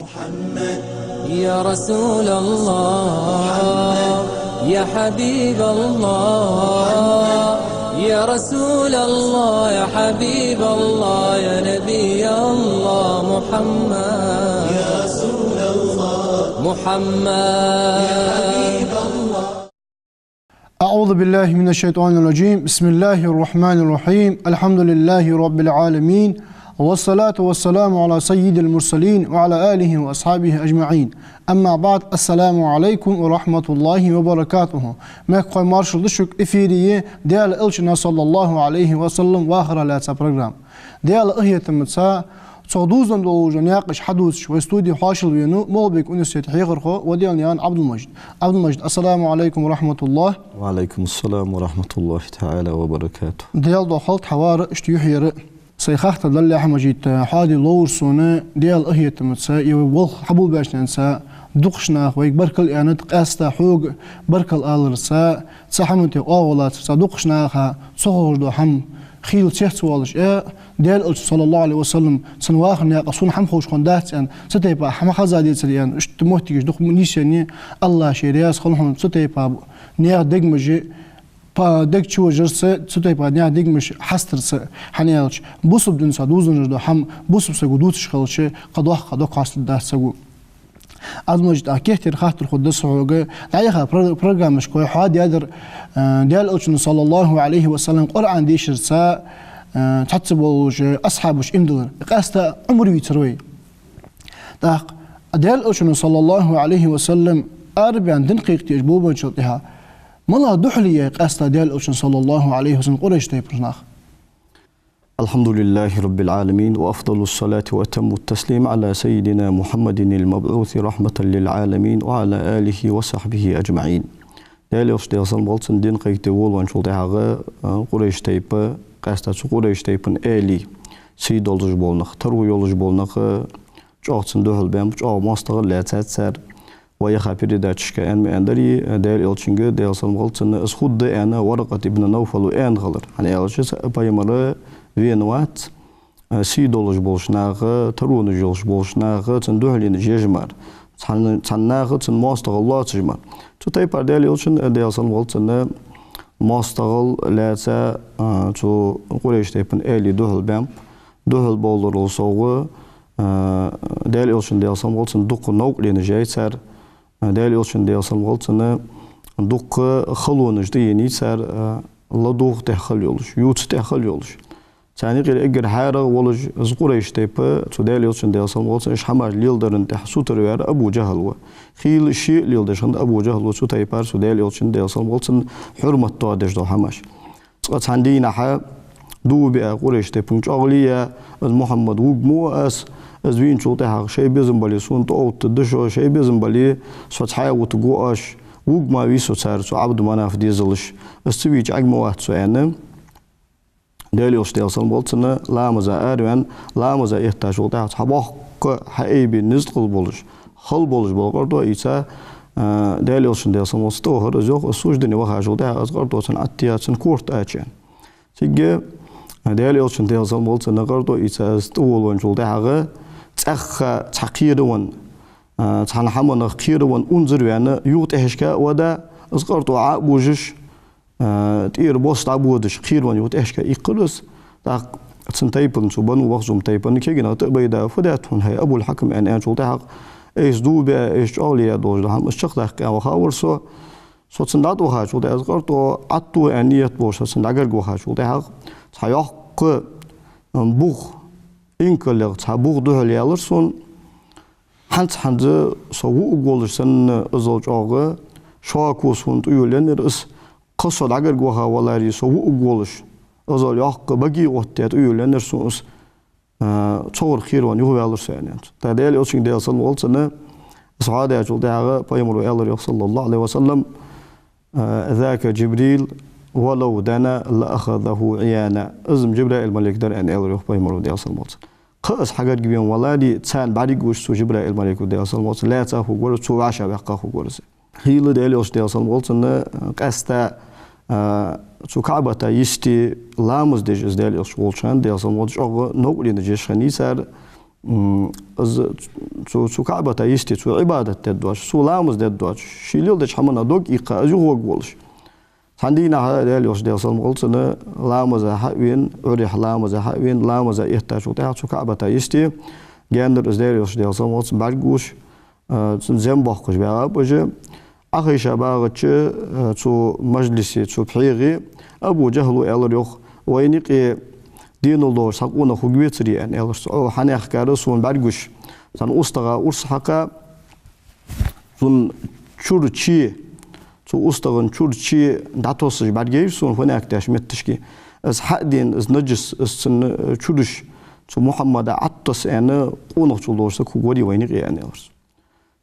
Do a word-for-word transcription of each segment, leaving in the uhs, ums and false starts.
محمد، يا رسول الله، يا حبيب الله، يا رسول الله، يا حبيب الله، يا نبي الله، محمد، يا رسول الله، محمد، يا حبيب الله. أعوذ بالله من الشيطان الرجيم. بسم الله الرحمن الرحيم. الحمد لله رب العالمين. والصلاة والسلام على سيد المرسلين وعلى آله وأصحابه أجمعين. أما بعد. السلام عليكم ورحمة الله وبركاته. Мехкахой, маршал да шуга. Эфире я Даьла Элчана, صلى الله عليه وسلم, вахара лаьца программа. Даьла къахетамца, цо дувзаденна долаш дола наькъаш хьадувцаш вай студе хьоашалгӀа венав МагӀалбика университета хьехархо Ваделанаькъан Ӏабдул-Мажид. Ӏабдул-Мажид, السلام عليكم ورحمة الله. وعليكم السلام ورحمة الله تعالى وبركاته. Даьла духьа хилда хьа вар а, иштта юхьера а. Сай хаттар далалехь, Мажид, хьоаде ловр сона, Даьла къахетамца, е вай болх хьабоалабаьча наха, дукхача наха вайга баркал аьннад, къаьстта хьога баркал аларца, цу хӀаман тӀа оагӀув лацарца, дукхача наха цу хӀамах дола хӀама хийла цецвоалаш, э, Даьла Элчано, صلى الله عليه وسلم, цун вахара наькъа сона хӀама ховш хиннадац аьнна, цу тайпа хӀама хеза децаре аьнна, иштта моттигаш дукха нийсъеннай, АллахӀ ше раьза хилва хьона, цу тайпа наьха дегаш, па-, дег чу вижарца, цу тайпа наьха дегаш хьастарца, хӀана аьлча, бусалба динца дувзаденна дола хӀама бусалба саго дувцаш хилча, кхы доккха дог хьоастаргдац саго. Ӏабдул-Мажид, а, кертера хаттар хургда са хьога. ДӀаяхача про-, программашка вай хьоадаьдар, э, Даьла Элчано, صلى الله عليه وسلم, Къуръан дешарца, э, цхьацца болаш асхьабаш иман диллар. Къаьстта Ӏумар вийцар вай. ТӀаккха Даьла Элчано, صلى الله عليه وسلم, арабаьнна дин кхайкадеш болабенначул тӀехьагӀа, малагӀа духьале яьй къаьстта Даьла Элчанна, صلى الله عليه وسلم, Къурайш тайпан нах? الحمد لله رب العالمين، وأفضل الصلاة وأتم التسليم على سيدنا محمد المبعوث رحمة للعالمين وعلى آله وصحبه أجمعين. Даьла Элча, Даьла салам хилда цунна, дин кхайкаде волавенначул тӀехьагӀа, а, Къурайш тайпа, къаьстта цу Къурайш тайпан аьлий, сий долаш бола нах, таро йолаш бола нах, чӀоагӀа цунна духьалбаьннаб, чӀоагӀа моастагӀал лаьцад цар. Вай яха передачашка аьнна ма аьннадарий, Даьла Элчанга, Даьла салам хилда цунна, из хургда аьнна Варакъат ибн Навфала аьнна хилар. ХӀана аьлча, цу пайхамар вена вац, а, сий долаш болча наха, таронаш йолаш болча наха, цунна духьаленаш еш мара. Цхьан-, цхьан наха цунна моастагӀал лоацаш мара. Цу тайпара Даьла Элчан, Даьла салам хилда цунна, моастагӀал лаьца, а, цу Къурайш тайпан аьлий духьалбаьннаб. Духьалбовларал совгӀа, а, Даьла Элчанна, Даьла салам хилда цунна, дукха новкъаренаш яьй цар, а, Даьла Элчанна, Даьла салам хилда цунна, дукха халонаш тӀаенай цар, а, ладувгӀа тӀехьа хила йолаш, ювца тӀехьа хила йолаш. Царна юкъера эггара хьарагӀа волаш из Къурайш тайпа, цу Даьла Элчанна, Даьла салам хилда цунна, уж хӀамаш леладаран тӀехьа сутара ваьр Абу ДжахӀал ва. Хийла ше а леладеш хиннад Абу ДжахӀал ва цу тайпара цу Даьла Элчанна, Даьла салам хилда цунна, хьурмат доадеш дола хӀамаш. Цкъа цхьан дийнахьа дув биа Къурайш тайпанга, чӀоагӀле а, из Мухьаммад вувргва аз, из вийначул тӀехьагӀа шоай безам бале сона тӀаоттаргда шо, шоай безам бале со цхьаь вутаргва оаш, вувргма вий со цар, цу Ӏабду-Манафа дезалаш, из ца вийча Ӏергма вац со, аьнна. Даьла Элча, Даьла салам хилда цунна, ламаза араваьнна, ламаза эттачул тӀехьагӀа цхьа боккха хьаайбе низ кхолла болаш, хала болаш бола къартӀо а ийца, а, Даьла Элчанна, Даьла салам хилда цунна, тӀавахар из, йоах, из суждане вахачул тӀехьагӀа из къартӀо цунна Ӏоттаяь, цун корта Ӏочуяьннай. Цига, а, Даьла Элчанна, Даьла салам хилда цунна, къартӀо а ийца из тӀаволавенначул тӀехьагӀа, цӀаьхха цхьа кхеравенна, а, цхьан хӀаманах кхеравенна, унзара ваьнна, юха тӀехьашка а вада, из къартӀо Ӏо а божаш, а, тӀера бос дӀабодаш, кхеравенна юха тӀехьашка иккхар из. ТӀаккха цун тайпан, цу Бану Махзум тайпан кагий нах тӀа а байда, фу даьд хьона, хӀай Абул-Хьакам, аьнна, аьнначул тӀехьагӀа, айса дув биа, айса чӀоагӀле яь долаш дола хӀама из чакхдаккха аьнна ваха вар со. Со цунна дӀатӀавахачул тӀехьагӀа, из къартӀо Ӏотто аьнна ният болаш, со цунна дӀагарга вахачул тӀехьагӀа, цхьа йоккха, м, бух, инкалех цхьа бух духьалъяьлар сона. ХӀанз-хӀанз со вуаргволаш санна, иззал чӀоагӀа шоко сона тӀайолаеннаяр из, кхы со дӀагарга ваха валаре, со вуаргволаш, иззал йоккха баге оттадаь тӀайолаеннаяр сона из, а, цогӀара кхеравенна юхаваьлар со, аьнна, аьннад. ТӀаккха Даьла Элчанга, Даьла салам хилда цунна, из хьоадаьчул тӀехьагӀа пайхамаро аьлар, йоах, صلى الله عليه وسلم, а, «ذاك جبريل ولو دنا لأخذه عيانا». Из-м Жабраил малейк дар, аьнна, аьлар, йоах, пайхамаро, Даьла салам хилда цунна. Кхы из хьагарга вена валаре, царна бӀаргагуш цу Жабраил малейко, Даьла салам хилда цунна, лаьца а хургвар из, цо вӀашагӀваьккха а хургвар из. Хийла Даьла Элча, Даьла салам хилда цунна, къаьстта, а, цу КаӀбата йисте ламаз деш из Даьла Элча волча хана, Даьла салам хилда цунна, чӀоагӀа новкъаренаш еш хиннай цар, м, из цу, цу КаӀбата йисте, цо Ӏибадат деш доацаш, цо ламаз деш доацаш, ше леладеча хӀаманна дог ийккха, из юхаваргволаш. Цхьан дийнахьа Даьла Элчан, Даьла салам хилда цунна, ламаза хьавена, Ӏуйрийна ламаза хьавена, ламаза эттачул тӀехьагӀа цу КаӀбата йисте, гаьнара из Даьла Элча, Даьла салам хилда цунна, бӀаргагуш, а, цун зем боаккхаш багӀа ба уж. Ӏохайша багӀача, а, цу мажлисе, цу пхьегӀа Абу ДжахӀла аьлар йоах: «Вайна юкъе денал долаш цхьа къонах хургвецарий?» — аьнна, аьлар цо. «Ӏо хьанехкар сона бӀаргагуш, цхьан устагӀа урс хьакха, цун чура чий, цу устагӀа чура чий дӀатоссаш бӀаргайайра сона фуннагӀа деш метташка. Из хьа а дена, из наджас, из цун чураш цу Мухьаммада Ӏотосса аьнна, къонахчул долаш саг хургварий вайна юкъе?» — аьнна, аьлар цо.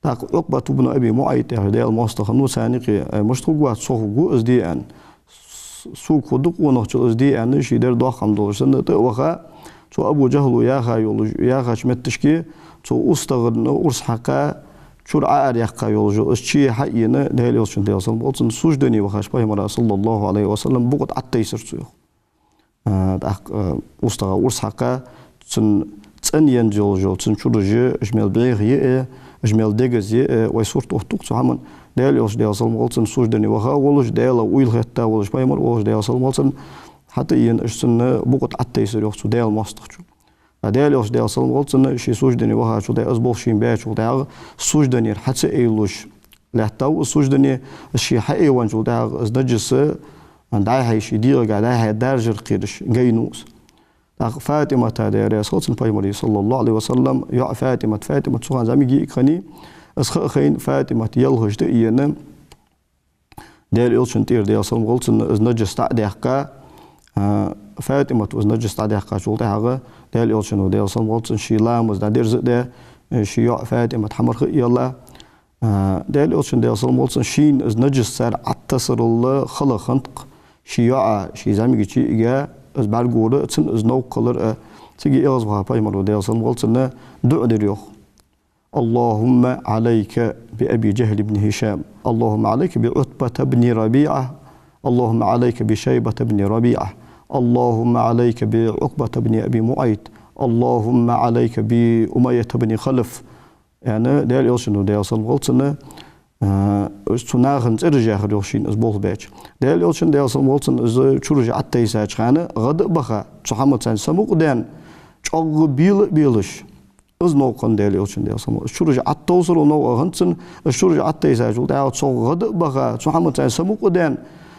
ТӀаккха Ӏукъбат ибн Аби МуӀайт яхаш Даьла моастагӀа хиннав царна юкъе: «Ай, мишта хургвац со хургва из де?» — аьнна. «Сога хургда къонахчул из де», — аьнна, ше дер доккха хӀама долаш санна, тӀа а ваха, цу Абу ДжахӀла яха йолаш, яхача метташка цу устагӀа урс хьакха, чура Ӏоараяккха йолаш йола из чий хьаена, Даьла Элчан, Даьла салам хилда цунна, суждане вахаш пайхамара, саллаллахӀу Ӏалайхи ва саллам, букъа тӀа Ӏотайсар цо, йоах. А, тӀаккха, а, устагӀа урс хьакха, цун цӀенъенна йолаш йола цун чураш, уж мел бӀеха я а, уж мел дегаза я а, вай сурт оттаду-кх цу хӀаман. Даьла Элча, Даьла салам хилда цунна, суждане ваха волаш, Даьла уйла хетта волаш пайхамар волаш, Даьла салам хилда цунна, хьатӀаена уж цунна букъа тӀа Ӏотайсар, йоах, цу Даьла моастагӀчо. А Даьла Элча, Даьла салам хилда цунна, ше суждане вахачул тӀехьагӀа, из болх шийна баьчул тӀехьагӀа, сужданера хьа ца айволаш лаьттав из суждане, из ше хьаайвенначул тӀехьагӀа из наджас дӀай-хьай ший дегӀага дӀай-хьай даржар кхераш гайнав из. ТӀаккха ФатӀимата, Даьла раьза хилва цунна, пайхамара, саллаллахӀу Ӏалайхи ва саллам, йоӀ ФатӀимат, ФатӀимат цу хана зӀамига йиӀиг хиннай, из ха а хайна, ФатӀимат йелхаш тӀаена, Даьла Элчан тӀера, Даьла салам хилда цунна, из наджас дӀа а даьккха, а, ФатӀимата из наджас дӀадаьккхачул тӀехьагӀа, Даьла Элчано, Даьла салам хилда цунна, ший ламаз дӀадерза а даь, ший йоӀ ФатӀимат хьамарха а елла, а, Даьла Элчан, Даьла салам хилда цунна, шийна из наджас цар Ӏотассарал хала хиннад-кх ший йоӀа, ший зӀамигача йиӀига из бӀаргагора а, цунна из новкъа хилар а. Цига эгӀазваха пайхамара, Даьла салам хилда цунна, дуӀа дир, йоах: «اللهم عليك بأبي جهل بن هشام، اللهم عليك بعتبة بن ربيعة، اللهم عليك بشيبة بن ربيعة، اللهم عليك بعقبة بن أبي معيط، اللهم عليك بأمية بن خلف», — аьнна, Даьла Элчано, Даьла салам хилда цунна, а, цу нахана цӀераш яхар, йоах, шийна из болх баьча. Даьла Элчан, Даьла салам хилда цунна, из чураш Ӏотайсача хана гӀад а баха, цу хӀаманца самукъадаьнна, чӀоагӀа бела а белаш, из новкъа хиннад Даьла Элчан, Даьла салам хилда цунна. Из чураш Ӏотовсаро новкъа хиннад цунна, из чураш Ӏотайсачул тӀехьагӀа цох гӀад а баха, цу хӀаманца самукъадаьнна,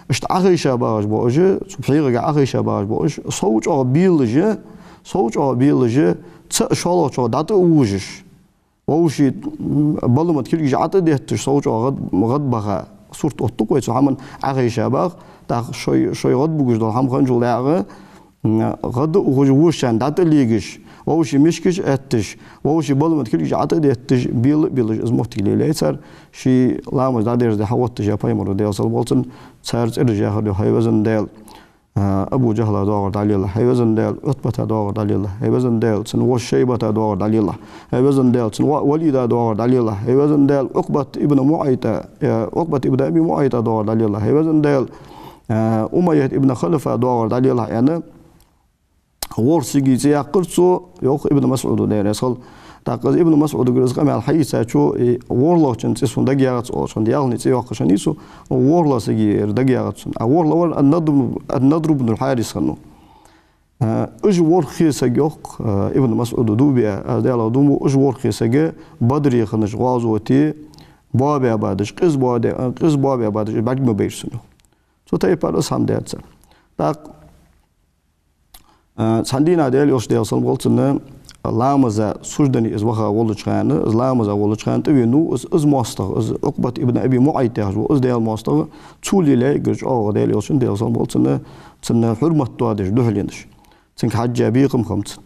иштта Ӏохайша багӀаш ба уж, цу пхьегӀага Ӏохайша багӀаш ба уж, сов чӀоагӀа белаш, сов чӀоагӀа белаш, цаӀ шоллагӀчох дӀатӀа а вужаш, вӀаший, м, баламат кулгаш ӀотӀадетташ, сов чӀоагӀа гӀад, гӀад баха. Сурт оттаду-кх вай цу хӀаман, Ӏохайша багӀа, тӀаккха шоай, шоай гӀад бугаш дола хӀама хинначул тӀехьагӀа, м, гӀад а ухаш, вошачарна дӀатӀа а легаш, вӀаший мишкаш а Ӏотташ, вӀаший баламат кулгаш ӀотӀадетташ, бела а белаш из моттиг лелаяьй цар, ший ламаз дӀадерзадаь хьаотташ пайхамара, Даьла салам хилда цунна, цар цӀераш яхар, йоах: «ХӀай везан Даьла, а, Абу ДжахӀла доагӀар дӀалелахь, хӀай везан Даьла, Ӏутбата доагӀар дӀалелахь, хӀай везан Даьла, цун воша Шайбата доагӀар дӀалелахь, хӀай везан Даьла, цун воӀ Валида доагӀар дӀалелахь, хӀай везан Даьла, Ӏукъбат ибн МуӀайта, э, Ӏукъбат ибн Аби МуӀайта доагӀар дӀалелахь, хӀай везан Даьла, э, Умайят ибн Халафа доагӀар дӀалелахь», — аьнна, ворхӀ сага цӀи яьккхар цо, йоах Ибн МасӀуда, Даьла раьза хилва. ТӀаккха из Ибн МасӀудагара из къамаьл хьаийцачо, э, ворхӀлагӀчун цӀи сона дага яхац оалаш хиннад, ялхлагӀа цӀи йоаккхаш хиннай цо, ворхӀлагӀча сагагара дага яхац сона. А ворхӀлагӀвар ан-Надр, ан-Надр ибн аль-Хьарис хиннав. А, уж ворхӀе саг, йоах, а, Ибн МасӀуда дув биа, аз Даьлах дув бу, уж ворхӀе саг Бадре хиннача гӀазоте боабаь бадаш, къиза боабаь, къиза боабаь бадаш бӀарга ма байра сона, йоах. Цу тайпара из хӀама даьд цар. ТӀаккха, а, цхьан дийнахьа Даьла Элча, Даьла салам хилда цунна, ламаза, суждане из ваха волча хана, из ламаза волча хана тӀавенав из, из моастагӀа, из Ӏукъбат ибн Аби МуӀайт яхаш вола из Даьла моастагӀа, цо лелаяьй эггара чӀоагӀагӀа Даьла Элчан, Даьла салам хилда цунна, цунна хьурмат доадеш духьале деш. Цунга хьежжа бекхам хиннаб цун.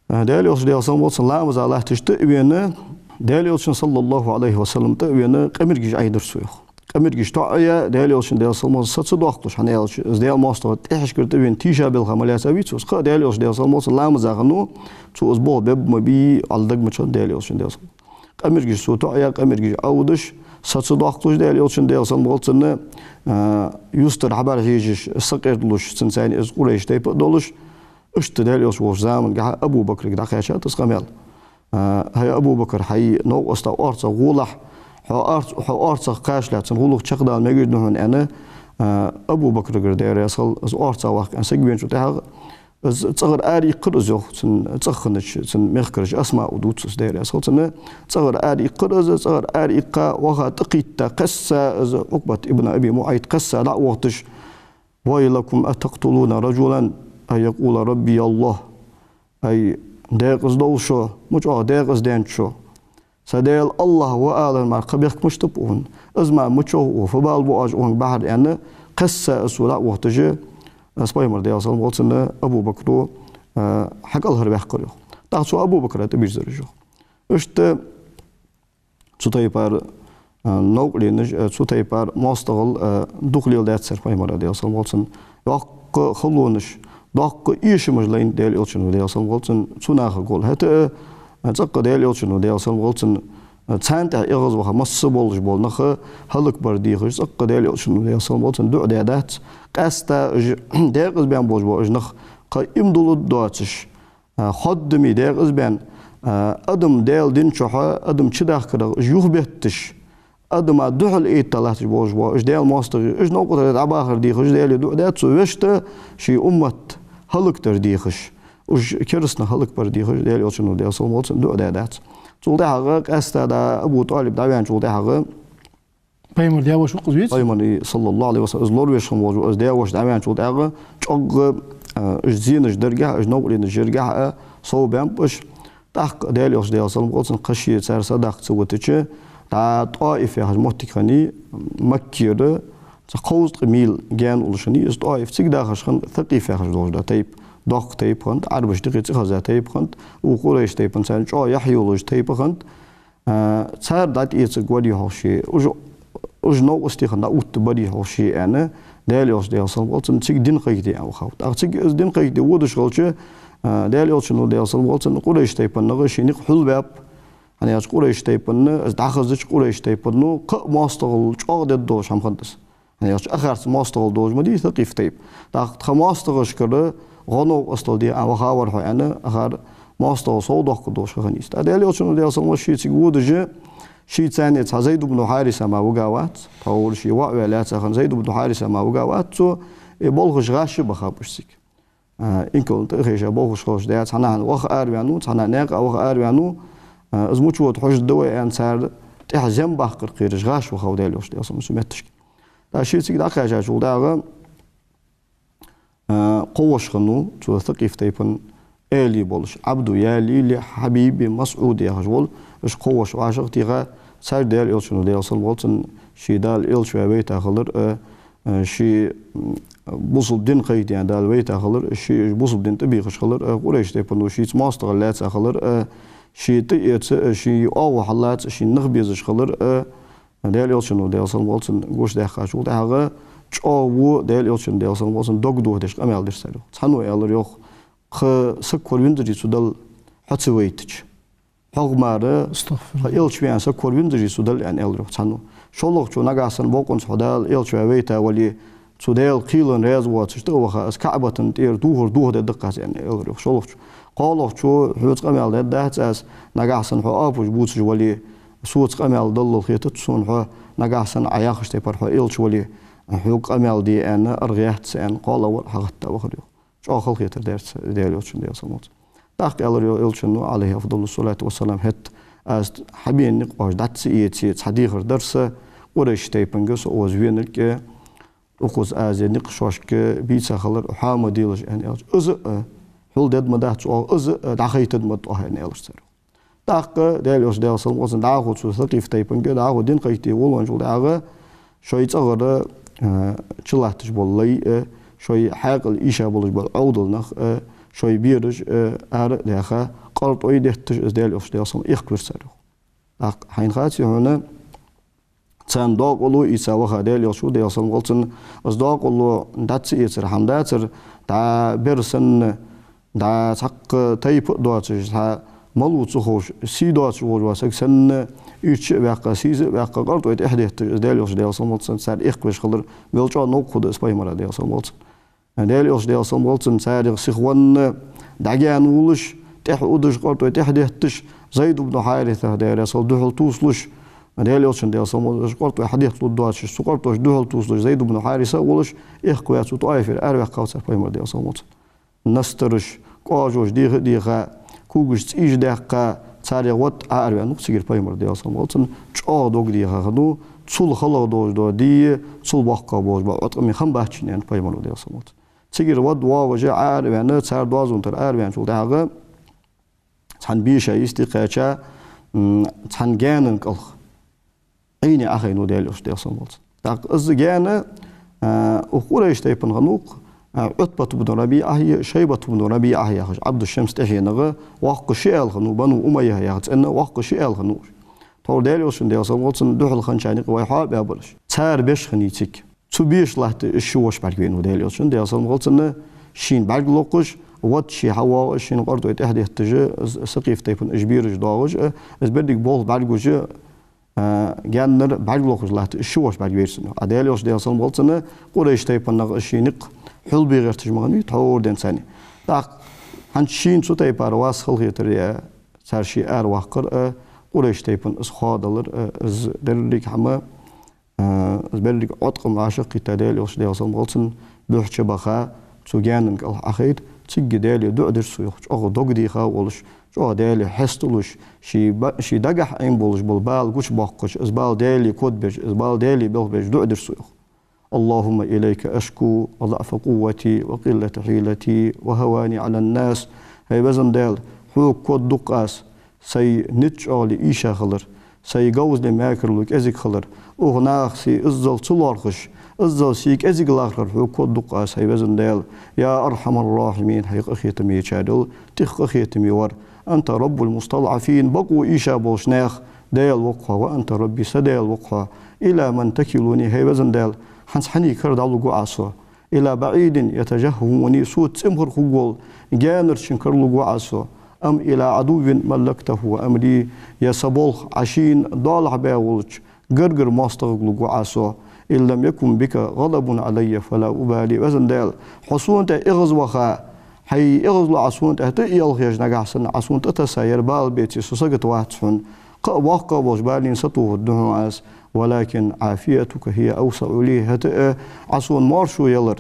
А, Даьла Элча, Даьла салам хилда цунна, ламаза латташ тӀавена, Даьла Элчан, саллаллахӀу Ӏалайхи ва саллам, тӀавена, къамаргаш Ӏайдир цо, йоах. Къамаргаш тоӀаяь, Даьла Элчан, Даьла салам хилда цунна, са ца доаккхаш, хӀана аьлча, из Даьла моастагӀа тӀехьашкара тӀавена тийша белха ма лаьца вий цо. Кхы а Даьла Элча, Даьла салам хилда цунна, ламаза хиннав, цо из болх бергба ма бий, аьнна дага ма ца хиннад Даьла Элчан, Даьла салам хилда цунна. Къамаргаш цо тоӀаяь, къамаргаш Ӏовдаш, са ца доаккхаш, Даьла Элчан, Даьла салам хилда цунна, а, юстара хьабӀарахьежаш, сакъердалуш, цунца цхьана из Къурайш тайпа а долаш, Иштта Даьла Элча волча замангахьа Абу Бакрага дӀакхаьчад из къамаьл. А, хӀай Абу Бакр, хьай новкъоста орцагӀа гӀолахь, хьо орц-, хьо орцагӀа кхачале цун гӀулакх чакхдала мегаш да хьона, аьнна, а, Абу Бакрагара, Даьла раьза хилва, из орцагӀа ваккха аьнна саг веначул тӀехьагӀа, из цӀагӀара араиккхар из, йоах, цун цӀагӀа хиннача цун мехкарча Асмаъа дувц из, Даьла раьза хилва цунна. ЦӀагӀара араиккхар из, цӀагӀара араиккха, ваха тӀакхийтта, кхесса из Ӏукъбат ибн Аби МуӀайт кхесса дӀа а вохийташ: «ويلكم أتقتلون رجلا أن يقول ربي الله». Ай, декъаза довла шо, мича оаха декъаза даьннад шо. Са Даьла АллахӀ ва алар мара кхы бехк мишта ба укхун? Из мара мича оаха, фу бала бу оаш укхунга бахьар, аьнна, кхесса из цо дӀа а вохийташ, из Пайхамар, Даьла салам хилда цунна, Абу Бакро, а, хьакӀалхарваьккхар, йоах. ТӀаккха цо Абу Бакра тӀабийрзар уж, йоах. Иштта цу тайпара, а, новкъаренаш, а, цу тайпара моастагӀал, а, дукха леладаьд цар Пайхамара, Даьла салам хилда цунна. Доккха халонаш, доккха эшамаш лайнад Даьла Элчано, Даьла салам хилда цунна, цу нахага гӀолла. ХӀаьта а, цӀаккха Даьла Элчано, Даьла салам хилда цунна, царна тӀехьа эгӀазваха масса болаш бола нах хӀалакбар дехаш, цӀаккха Даьла Элчано, Даьла салам хилда цунна, дуӀа даь дац. Къаьстта уж декъаза баьнна болаш бола уж нах кхы иман дулларгдоацаш, а, ходдаме декъаза баьнна, а, адам Даьла дина чухьа, адам чудахкарах уж юхабетташ, адама духьал этта латташ болаш бола уж Даьла моастагӀий, уж новкъа тӀара дӀабахар дехаш, Даьлага дуӀа даьд цо, вешта ший уммат хӀалакдар дехаш, уж керастанаш хӀалакбар дехаш, Даьла Элчано, Даьла салам хилда цунна, дуӀа даь дац. Цул тӀехьагӀа къаьстта да Абу ТӀалиб дӀаваьнначул тӀехьагӀа, Пайхамара даь-воша ва-кх из, веций? Пайхамара, саллаллахӀу Ӏалайхи ва саллам, из лоравеш хинна волаш ва из даь-воша дӀаваьнначул тӀехьагӀа, чӀоагӀа, а, уж зенаш даргахьа, уж новкъаренаш яргахьа, а, сов баьннаб уж. ТӀаккха Даьла Элча, Даьла салам хилда цунна, кхы ше цар садаккха ца витача, дӀа ТӀоиф яхаш моттиг хиннай, Маккара цхьа кховзткъа мийла гаьна уллаш хиннай из ТӀоиф, цига дахаш хиннад Сакъиф яхаш долаш дола тайпа, доккха тайпа хиннад, Ӏарбашта юкъе цӀихеза тайпа хиннад, укх Къурайш тайпан царна чӀоагӀа яхь йолаш тайпа хиннад. А, цар дӀатӀаэцаргварий хьогӀ ше, уж, уж новкъостий хинна дӀаоттабарий хьогӀ ше, аьнна, Даьла Элча, Даьла салам хилда цунна, цига дин кхайкаде аьнна вахав. ТӀаккха цига из дин кхайкаде водаш хилча, а, Даьла Элчано, Даьла салам хилда цунна, Къурайш тайпан наха ший никъ хьулбаьб, хӀана аьлча Къурайш тайпан, из дӀахазача Къурайш тайпано кхы а моастагӀал чӀоагӀа дергдолаш хӀама хиннад из. ХӀана аьлча акхарца моастагӀал долаш ма дий Сакъиф тайпа. ТӀаккха тха моастагӀашкара гӀо новкъостал де а ваха вар хьо, аьнна, акхар моастагӀал сов доаккхаргдолаш хиннай из. ТӀаккха Даьла Элчано, Даьла салам хилда цунна, ший цига водаш, ший царца хьа Зайд ибн Хьариса мара вига вац, тхьовра ший воӀ ваь лаьца хинна Зайд ибн Хьариса мара вига вац цо, э, балхаш гӀаш бахаб уж цига. А, инкална тӀа а хеша балхаш хилаш дац, цхьанахьа ваха араваьннав, цхьанахьа наькъа ваха араваьннав, а, из мича вода хьожаргда вай аьнна, цар тӀехьа зем баккхар кхераш гӀаш вахав Даьла Элча, Даьла салам хилда цунна, цу метташка. ТӀаккха ше цига дӀакхаьчачул тӀехьагӀа, а, кхо воша хиннав цу Сакъиф тайпан, элий болаш, Ӏабду Ялили, Хьабиби МасӀуди яхаш вола, уж кхо воша вӀашагӀтеха, царга Даьла Элчано, Даьла салам хилда цунна, ше Дала элча ваь вайта хилар, а, а, ше, м, бусалба дин кхайкаде аьнна Дала вайта хилар, ше уж бусалба дина тӀабехаш хилар, а, Къурайш тайпано шийца моастагӀал лаьца хилар, а, ше тӀаэца, а, ший оагӀув хьаллаца, шийна нах безаш хилар, а, Даьла Элчано, Даьла салам хилда цунна, гучадаьккхачул тӀехьагӀа чӀоагӀа во Даьла Элчано, Даьла салам хилда цунна, дог дохадеш къамаьл дир цар, йоах. Цхьанне аьлар, йоах: «Кхы саг коравензарий цу Далла хьо ца вайтача? ХьогӀ мара, астагӀфируллахӀ, кхы элча ве аьнна саг коравензарий цу Далла?» — аьнна аьлар, йоах, цхьанне. ШоллагӀчо: «Нагахьа санна бокъонца хьо Дала элча ваь вайта вале, цу Даьла кхелана раьза воацаш тӀа а ваха, аз КаӀбатан тӀера духар дохадергда-кх аз», — аьнна аьлар, йоах, шоллагӀчо. КхоалагӀчо: «Хьоца къамаьл дергдац аз, нагахьа санна хьо апаш бувцаш вале, соца къамаьл даллал хетац сона хьо, нагахьа санна Ӏа яхача тайпара хьо элча вале, хьога къамаьл де аьнна аргӀа яц са», — аьнна, кхоалагӀвар хьагӀатта вахар, йоах. ЧӀоагӀа халахетар даьр цар Даьла Элчанна, Даьла салам хилда цунна. ТӀаккха аьлар, йоах, Элчано, Ӏалайхи афдалу ссалату вассалам, хӀаьта аз хьабена никъ оаш дӀа ца эце, цхьа дехар дар са, Къурайш тайпанга со укхаза венар кӀе, укхаза аз ер никъ шоашка бийца хилар хьо ма делаш, аьнна аьлча, из а хьулдергда ма дац оаха, из а дӀахайтаргда ма да оаха, аьнна аьлар цар. ТӀаккха Даьла Элча, Даьла салам хилда цунна, дӀахо цу Сакъиф тайпанга, дӀахо дин кхайкаде волавенначул тӀехьагӀа, шоай цӀагӀара, а, чулатташ бола лай а, шоай хьаькъал ийша болаш бола Ӏовдал нах а, шоай бераш а ара а даьха, къартӀой детташ, из Даьла Элча, Даьла салам хилда цунна, эккхавир цар, йоах. ТӀаккха хьайна хаций хьона, царна докъало ийца ваха Даьла Элча ва, Даьла салам хилда цунна, из докъало дӀа ца эцар хӀама дацар, дӀа бер санна, дӀа цхьаккха тайпа а доацаш, цхьа малав ца ховш, сий доацаш волаш вола саг санна, ирча а ваьккха, сийза а ваьккха, къартӀой тӀехьа детташ, из Даьла Элча, Даьла салам хилда цунна, цар эккхавеш хилар, мел чӀоагӀа новкъа хургда из Пайхамара, Даьла салам хилда цунна. Даьла Элча, Даьла салам хилда цунна, царех сиха венна, дӀагаьна волаш, тӀехьа удаш, къартӀой тӀехьа детташ, Зайд ибн Хьарисах, Даьла раьза хилва, духьал тувсалуш, Даьла Элчан, Даьла салам хилда цунна, къартӀой хьадетталургдоацаш, цу къартӀошта духьал тувсалуш Зайд ибн Хьариса а волаш, эккхаваь цу ТӀоифера араваьккхав цар Пайхамар, Даьла салам хилда цунна. Настараш, кӀажош деха а деха, когаш цӀийш даьккха, царех ватта Ӏоараваьннав-кх цигара Пайхамар, Даьла салам хилда цунна, чӀоагӀа дог деха хиннав, цул халагӀа долаш дола ди, цул боккхагӀа болаш бола Ӏоткъам хиннабац шийна, аьннад Пайхамара, Даьла салам хилда цунна. Цигара ватта воагӀаш, Ӏоараваьнна, цар доазон тӀара араваьнначул тӀехьагӀа, цхьан беша йисте кхаьча, м, цхьан гаьнан кӀалха Ӏийне Ӏохайнав Даьла Элча, Даьла салам хилда цунна. ТӀаккха из гаьна, а, укх Къурайш тайпан хиннав-кх, а, Ӏутбат ибн РабиӀахи Шайбат ибн РабиӀахи яхаш, Ӏабдушамс тӀехьенах, воккха ши аьла хиннав, Бану Умайя яха цӀен воккха ши аьла хиннав уж. Тхьовра Даьла Элчан, Даьла салам хилда цунна, духьал хинначарна юкъе вай хьоабаь бараш. Цар беш хиннай цига. Цу беша латта из ши воша бӀаргавайнав Даьла Элчан, Даьла салам хилда цунна, шийна бӀарг локхаш, ватта ше хьавоагӀаш, шийна къартӀой тӀехьа детташ, из Сакъиф тайпан уж бераш доагӀаш, из берригаш болх бӀаргагуш, а, гаьннара бӀарг локхаш латта из ши воша бӀаргавайра цунна. А Даьла Элча, Даьла салам хилда цунна, Къурайш тайпан нах из ший никъ хьулбе гӀерташ ма хиннавий тхьовра денз царна. ТӀаккха хӀанз шийна цу тайпара вас халахетар а, цар ше араваккхар а, Къурайш тайпан из хоадалар а, из деррига хӀама, а, из берригаш Ӏоткъам вӀашагӀкхийтта Даьла Элча, Даьла салам хилда цунна, буьхьа чубаха, цу гаьнан кӀалха Ӏохайта, цига Даьлага дуӀа дир цо, йоах, чӀоагӀа дог деха а волаш, чӀоагӀа Даьлага хьесталуш, ший ба-, ший дагахьа Ӏийна болаш бола бала гучабоаккхаш, из бала Даьлага кодбеш, из бала Даьлага белхабеш дуӀа дир цо, йоах. اللهم إليك أشكو ضعف قوتي وقلة حيلتي وهواني على الناس. ХӀай везан Даьла, хьога кодду-кх аз сай низ чӀоагӀал ийша хилар, сай говзал мекарло кӀезига хилар, укх наха сий иззал ца лоархӀаш, иззал сий кӀезига лархӀар хьога кодду-кх аз, хӀай везан Даьла. يا أرحم الراحمين, хӀай къахетаме ечарел тӀех къахетаме вар. أنت رب المستضعفين, бакъо ийша болча наьха Даьла ва-кх хьо, وأنت ربي, са Даьла ва-кх хьо. إلى من تكلني, хӀай везан Даьла, хӀанз хьанна кара дӀалургва Ӏа со? إلى بعيد يتجهمني, соца цӀимхара хургвола гаьнарчунна кара лургва Ӏа со? أم إلى عدو ملكته أمري, е са болх Ӏа шийна доалахьа баь волча гаргара моастагӀага лургва Ӏа со? إن لم يكن بك غضب علي فلا أبالي. Везан Даьла, хьо сона тӀа эгӀазваха, хьай эгӀазло Ӏа сона тӀа тӀаелхаш, нагахьа санна Ӏа сона тӀатесса ер бала беце, со сагота вац хьона. Кхы а боккха болча балийна сатохаргда хьона аз. ولكن عافيتك هي أوسع لي, хӀаьта а Ӏа сона моаршо ялар,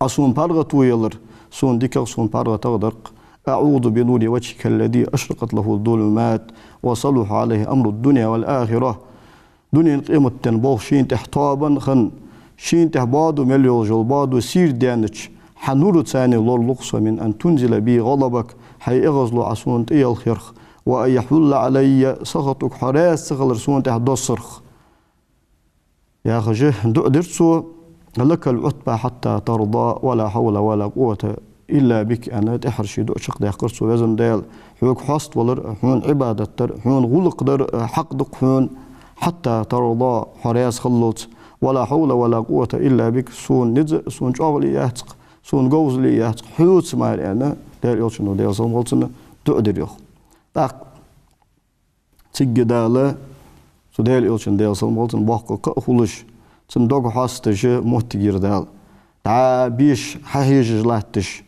Ӏа сона паргӀато ялар сона дикагӀа, сона паргӀатагӀа дар-кх. أعوذ بنور وجهك الذي أشرقت له الظلمات وصلح عليه أمر الدنيا والآخرة. Дунен, къематден болх шийна тӀехь тоабан хинна, шийна тӀехь боадо мел йолаш йола боадо сийрдаьннача хьа нураца лоралу-кх со, من أن تنزل بي غضبك, хьай эгӀазло Ӏа сона тӀаелхарах, وأن يحل علي سخطك, хьо раьза ца хилар сона тӀехь доссарах, яхаш дуӀа дир цо. لك العتبى حتى ترضى ولا حول ولا قوة إلا بك, аьнна, тӀехьара ший дуӀа чакхдаьккхар цо. Везан Даьла, хьога хьоаставалар, хьона Ӏибадат дар, хьона гӀулакх дар хьакъ да-кх хьона, حتى ترضى, хьо раьза хиллалца, ولا حول ولا قوة إلا بك, сона низ а, сона чӀоагӀал а яц-кх, сона говзал а яц-кх, хьоца мара, аьнна, Даьла Элчано, Даьла салам хилда цунна, дуӀа дир, йоах. ТӀаккха цигга Дала цу Даьла Элчан, Даьла салам хилда цунна, боккха кхаъ хулаш, цун дог хьоасташ моттиг йир Дала. ДӀа беша хьахьежаш латташ,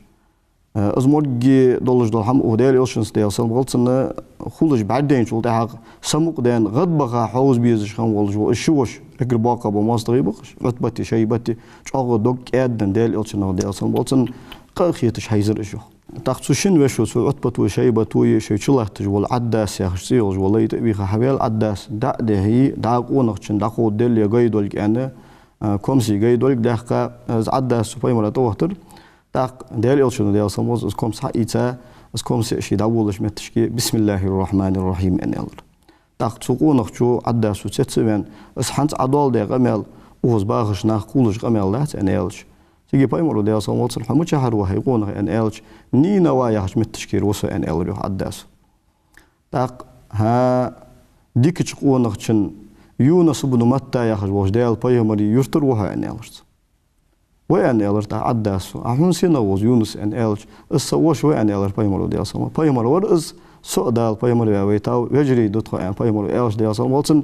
э, из моргге долаш дола хӀама укх Даьла Элчанца, Даьла салам хилда цунна, хулаш бӀаргадайначул тӀехьагӀа, самукъадаьнна, гӀадбаха хьовза безаш хинна волаш вола из ши воша, эггара боккха бола моастагӀий ба-кх уж, Ӏутбати Шайбати, чӀоагӀа дог кӀаьдденна Даьла Элчанах, Даьла салам хилда цунна, къа а хеташ хьайзар уж, йоах. ТӀаккха цу шинна вешийна, цу Ӏутбатои Шайбатои шоай чулатташ вола Ӏаддас яхаш цӀи йолаш вола лай тӀа а вийха хьаваьнна, Ӏаддас дӀа а дехье, дӀа къонахчун дӀакховдаделле гай долга аьнна, а, комсе гай долга даьккха, из Ӏаддас цу Пайхамара тӀавахийтар. ТӀаккха Даьла Элчано, Даьла салам хилда цунна, из комс хьаийца, из комсе а ше дӀаволалуча метташке: بسم الله الرحمن الرحيم, аьнна аьлар. ТӀаккха цу къонахчо, Ӏаддасо цецваьнна: «Из хӀанз Ӏа доаладаь къамаьл, укхаза бахаш нах кхоллаш къамаьл дац», — аьнна аьлча, цига Пайхамаро, Даьла салам хилда цунна: «Хьо мичахьара ва, хӀай къонах?» — аьнна аьлча, «Нинава яхача метташкера ва со», — аьнна аьлар, йоах, Ӏаддасо. ТӀаккха: «ХӀа, дикача къонахчун, Юнус ибн Матта яхаш волча Даьла Пайхамара юртара ва хьо», — аьнна аьлар цо. «Ва», — аьнна аьлар тӀаккха Ӏаддасо. «А хьона сенах ва из Юнус?» — аьнна аьлча, «Из са воша ва», — аьнна аьлар Пайхамаро, Даьла салам хилда цунна. «Пайхамар вар из, со а Дала пайхамар ваь вайтав, вежарий да тхо», — аьнна Пайхамаро аьлча, Даьла салам хилда цунна,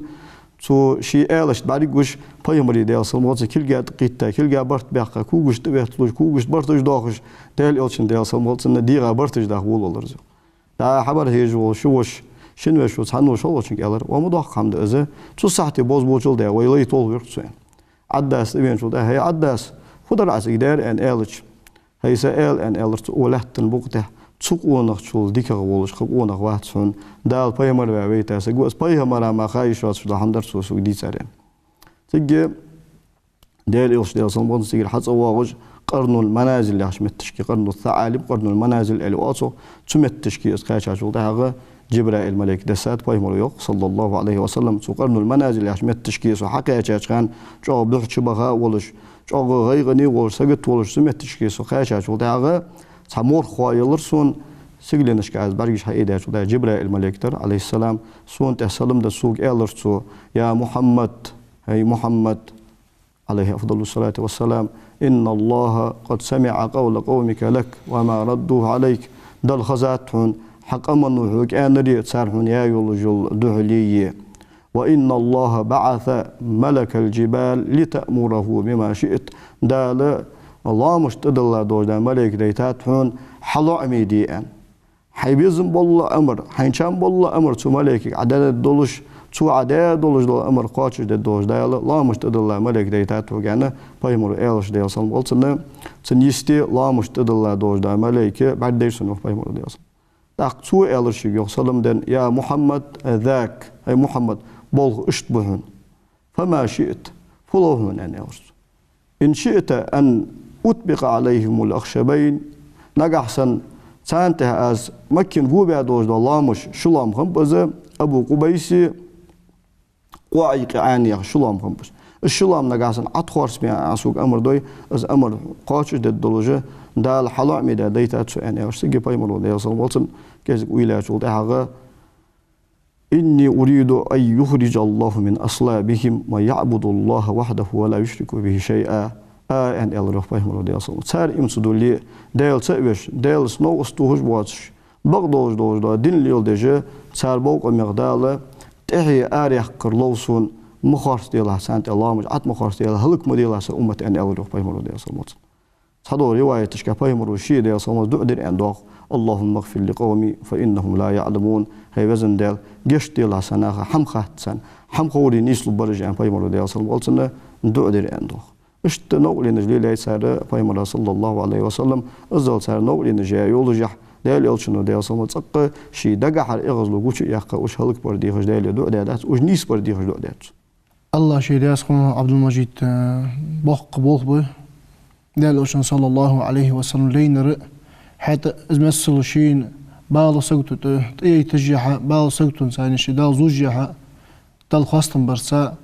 Цо ший аьлашта бӀаргагуш, пайхамара, Даьла салам хилда цунна, кулгаш тӀакхийтта, кулгаш барт баьккха, когаш тӀаветталуш, когаш барташ доахаш, Даьла элчан, Даьла салам хилда цунна, дегӀа барташ даха волавелар из. ДӀа хьабар хьежаш вола ший воша, шин воша, цхьан воша шоллагӀчунга аьлар: «Ва ма доккха хӀама да из, цу сахьате бозбуунчал даь, вай лай толхавир цо», аьнна. Ӏаддаса тӀавеначул тӀехьагӀа: «ХӀей, Ӏаддас, фу дар Ӏа цига даьр?» аьнна аьлча, «ХӀай са аьла, — аьнна аьлар цо, — укх лаьттан букъа тӀа цу къонахчул дикагӀа волаш кхы къонах вац хьона, Дала пайхамар ваь вайтар саг ва из, пайхамара мара ха йиш йоацаш дола хӀама дар цо сога дийцар», аьнна. Цига Даьла элча, Даьла салам хилда цунна, цигара хьацӀавоагӀаш, Къарнул Маназил яхача метташка, Къарну СаӀалиб, Къарнул Маназил аьле оал цох, цу метташка из кхаьчачул тӀехьагӀа Джабраил малайк дессад, пайхамара йоах, саллаллахӀу Ӏалайхи ва саллам, цу Къарнул Маназил яхача метташка со хьакхаьчача хана, чӀоагӀа буьхьа чубаха волаш, чӀоагӀа гӀайгӀане волаш, сагота волаш, цу метташка со кхаьчачул тӀехьагӀа цхьа морх хьоаеллар сона, сигаленашка аз бӀаргаш хьаийдаьчул тӀехьагӀа Джабраил малайк дар, Ӏалайхиссалам, сона тӀа салам денна сога аьлар цо: «Я Мухьаммад, хӀай Мухьаммад, Ӏалайхи афдалу ссалату ва ссалам, инна ЛлахӀа къад самиӀа къавла къавмика лак ва ма раддухӀу Ӏалайк». Дала хезад хьона хьа къамо хьога аьннаре, цар хьона яь йолаш йола духьале. «Ва инна ЛлахӀа баӀаса малакал джибали литаъмурахӀу бима шиъта». Дала лоамашта тӀадилла долаш дола малайк дайтад хьона хьа лоӀаме де аьнна. Хьай безам бола амар, хьайна чам бола амар цу малайкага Ӏа даь долаш, цо Ӏа даь долаш дола амар кхоачашде долаш Дала лоамашта тӀадилла малайк дайтад хьога аьнна, пайхамара аьлча, Даьла салам хилда цунна, цунна йисте лоамашта тӀадилла долаш дола малайк бӀаргадайра сона, йоах пайхамара, Даьла салам. ТӀаккха цо аьлар шийга, йоах, салам денна: «Я Мухьаммад, зак, хӀай Мухьаммад, болх иштта ба хьона. Фама шиъта, фу лов хьона?» аьнна аьлар цо. «Ин шиъта ан утбикъа Ӏалайхимул ахшабайн». Нагахь санна царна тӀа аз Макка го баь долаш дола лоамаш, ши лоам хиннаб из, Абу Къубайси КъоӀикъиӀани яха ши лоам хиннаб из. Из ши лоам нагахь санна Ӏа тӀа хорсабе Ӏа сога амар дой, из амар кхоачашде долаш Дала хьа лоӀаме де дайтад цо аьнна аьлча, цига пайхамара, Даьла салам хилда цунна, кӀезига уйла яьчул тӀехьагӀа: «Инни уриду ан юхрижа ЛлахӀа мин аслабихим ман яӀбуду ЛлахӀа вахьдахӀу ва ла юшрику бихӀи шайъа». А, аьнна аьлар, йоах, пайхамара, Даьла салам хилда цунна. Цар ийман ца дулле, Даьла ца веш, Даьлаца новкъост тохаш воацаш, бакъдолаш долаш дола дин леладеш, цар бовкъамах Дала тӀехье араяккхар лов сона, ма хорсаделахь царна тӀа лоамаш, Ӏа тӀа ма хорсаделахь, хӀалак ма делахь са уммат, аьнна аьлар, йоах, пайхамара, Даьла салам хилда цунна. Цхьадолча риваяташка пайхамара ше, Даьла салам хилда цунна, дуӀа дир аьнна доагӀа: «АллахӀумма гӀфир ли къавми, фа иннахӀум ла яӀламун». ХӀай веза Даьла, гешт делахь са наха, хӀама хац царна, хӀама ховре нийслургбар уж, аьнна, пайхамара, Даьла салам хилда цунна, дуӀа дир аьнна доагӀа. Иштта новкъарлонаш лелаяьй цар пайхамара, саллаллахӀу Ӏалайхи ва саллам, иззал цар новкъарлонаш яь йолашехь, Даьла элчано, Даьла салам хилда цунна, цӀаккха ший дагахьара эгӀазло гуча а яьккха, уж хӀалакбар дехаш Даьлага дуӀа даьдац, уж нийсбар дехаш дуӀа даьд цо. АллахӀ ший раьза хилва, Ӏабдул-Мажид, э, боккха болх ба Даьла элчано, саллаллахӀу Ӏалайхи ва саллам, лайнар. ХӀаьта из миссел шийна бала сагото тӀа, тӀаяйташехьа, бала саготонца ший Дала зувшшехьа, Далла хоастам барца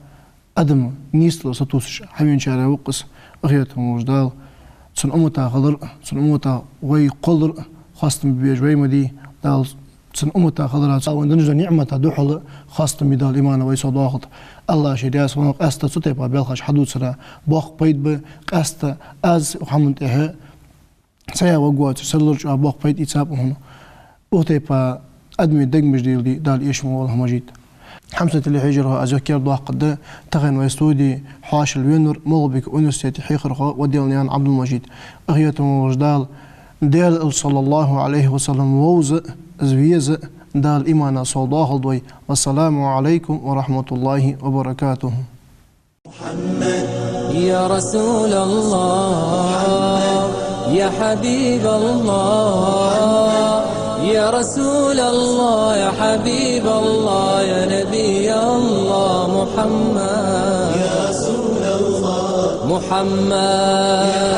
адам нийслургдолаш сатувсаш хьавеначарех ва-кх из, къахетам болаш Дала цун умматах хилар, цун умматах вай кхоллар хоастам бе безаш вай ма дий. Дала цун умматах хиларах, цунна вайна денна дола ниӀматах духьала хоастам бе Дала имана вай совдоахалда. АллахӀ ший раьза хилва, къаьстта цу тайпара белхаш хьадувцарах боккха пайда ба, къаьстта аз хӀаман тӀехьа ца яь варгвоацаш, серлача а боккха пайда ийцаб хьона. Укх тайпара адамий дегаш дийла дий Дала эшам болба, Мажид. Хьамсара телехьежархой, аз юхкера доаккхаргда, тахан вай студе хьоашалгӀа венавар МагӀалбика университета хьехархо Ваделнаькъан Ӏабдул-Мажид. Къахетам болаш Дала, Даьла элча, саллаллахӀу Ӏалайхи ва саллам, вовза, из веза, Дала имана совдоахалда вай. Вассаламу Ӏалайкум ва рахьматуллахӀи ва баракатухӀ. يا رسول الله، يا حبيب الله، يا رسول الله، يا حبيب الله، يا نبي الله محمد. يا رسول الله. محمد.